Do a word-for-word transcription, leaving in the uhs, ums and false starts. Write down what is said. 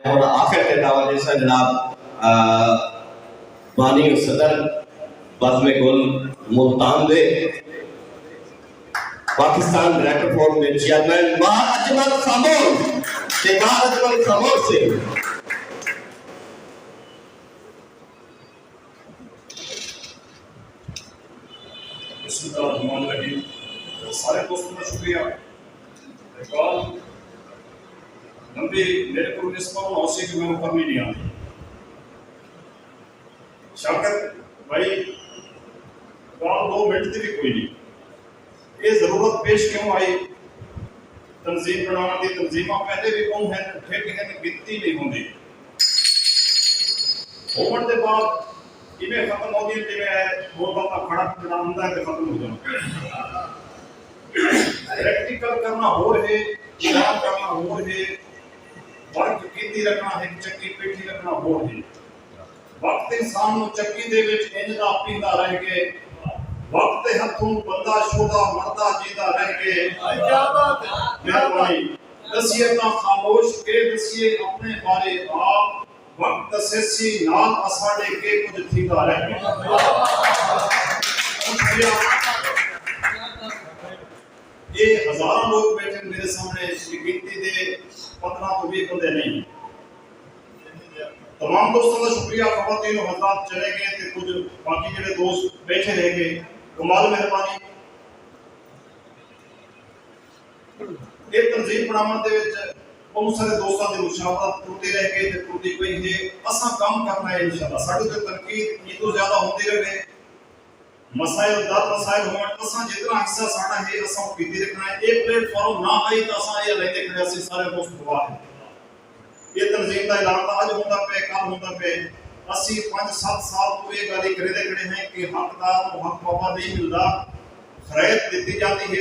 ہن آخر تے دعوت ݙیساں جناب، آ، بانی و صدر بزم گل ملتان دے، پاکستان ڈائریکٹر فورم دے چیئرمین ماہ اجمل خاموش تے ماہ اجمل خاموش سے۔ بسم اللہ الرحمن الرحیم۔ سارے دوستوں کا شکریہ۔ اقبال، لمبی میرے کو اس پر ہو سی کہ میں اوپر نہیں آتی۔ شاکر بھائی، اقبال دو منٹ دی بھی کوئی نہیں۔ یہ ضرورت پیش کیوں آئی؟ تنظیم بݨاوݨ دی تنظیماں پہلے بھی ٻہوں ہن، ٹھیک ہن، گنتی نہیں ہوندی۔ ہووݨ دے بعد ایویں ختم ہوندی ہن جیویں اے بول باپا کھڑک جڑا آندا ہے تے ختم ہو جاندا۔ پریکٹیکل کرنا ہور ہے، اعلان کرنا ہور ہے، ورک کیتی رکھنا ہے، چکی پیٹھی رکھنا ہور ہے۔ وقت انسان نوں چکی دے وچ انج دا پیندا رہ ڳئے، وقت دے ہتھوں بندہ شودا مردا جیندا رہ ڳئے۔ کیا بات ہے، کیا بات ہے۔ مہربانی۔ ݙسیے تاں خاموش کے ݙسیے اپݨے بارے آپ، وقت ݙسیسی نال اساݙے کے کجھ تھیندا رہ ڳئے۔ شکریہ۔ یہ ہزاراں لوگ بیٹھے میرے سامنے، یہ گنتی دے پندرہ تو بیس بندے نہیں۔ تمام دوستوں کا شکریہ، خواتین و حضرات چلے گئے تے کچھ باقی جڑے دوست بیٹھے رہ گئے، کمال مہربانی۔ یہ تنظیم بناون دے وچ بہت سارے دوستاں دی مشاورت ٹرتی رہ گئی تے ٹرتی پئی ہے۔ اساں کم کرنا ہے انشاءاللہ، ساڈے تے تنقید اتنی زیادہ ہوندی رہے، مسائل در مسائل ہون، اساں جتنا حصہ ساڈا ہے اساں او کیتی رکھنا ہے۔ اے پلیٹ فارم نہ آئی تاں اساں اے لیندے کھڑے، اسیں سارے دوست گواہ ہیں۔ اے تنظیم دا اعلان تاں اج ہوندا پے، کل ہوندا پے۔ اسی پنج ست سال تو اے گالھی کریندے کھڑے ہیں کہ حقدار نوں حق بابا نہیں ملدا، خرید دتی جاندی ہے۔